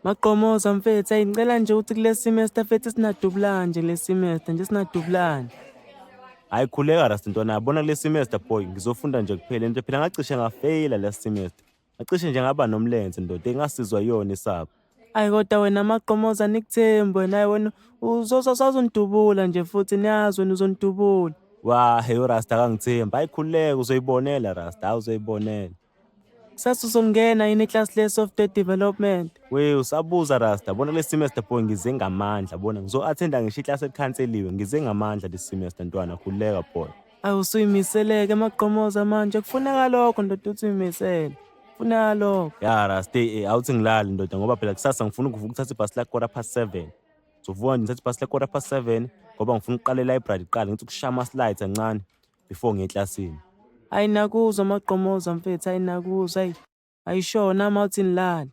Maqomoza mfethu, ayi ngicela nje ukuthi kule semester mfethu sinadubulani nje le semester nje sinadubulani. Hayi khuleka Rasta ntwana, yabona kule semester boy ngizofunda nje kuphela nje phela ngacishe ngafeyila last semester. Ngacishe nje ngaba nomlenze ndoda engasizwa yona isapho. Ayi kodwa wena Maqomoza nikuthembi wena, ayi wena usazonidubula nje futhi niyazi wena uzonidubula. Wa hey uRasta akangithembi. Hayi khuleka uzoyibonela Rasta, hayi uzoyibonela. Kusasa uzongena yini iklasi le-software development? We usabuza Rasta, bona kule semester boy ngize ngamandla, bona ngizo-attenda ngisho iklasi elikhanseliwe, ngize ngamandla this semester ntwana, khuleka boy. Ayi usuyimiseleke Maqomoza manje, kufuneka lokho ndoda uthi uyimisele. Kufuneka lokho. Ya Rasta, awuthi ngilale ndoda ngoba phela kusasa ngifuna ukuvuka ukuthatha ibhasi la 7:15. Ngizovuka nje ngithathe ibhasi la 7:15 ngoba ngifuna ukuqala e-library kuqala ngithi ukushaya ama-slides kancane before ngiye eklasini. Ayi nakuzwa Maqomoza mfethu, ayi nakuzwa, ayi. Ayisho nami awuthi ngilale.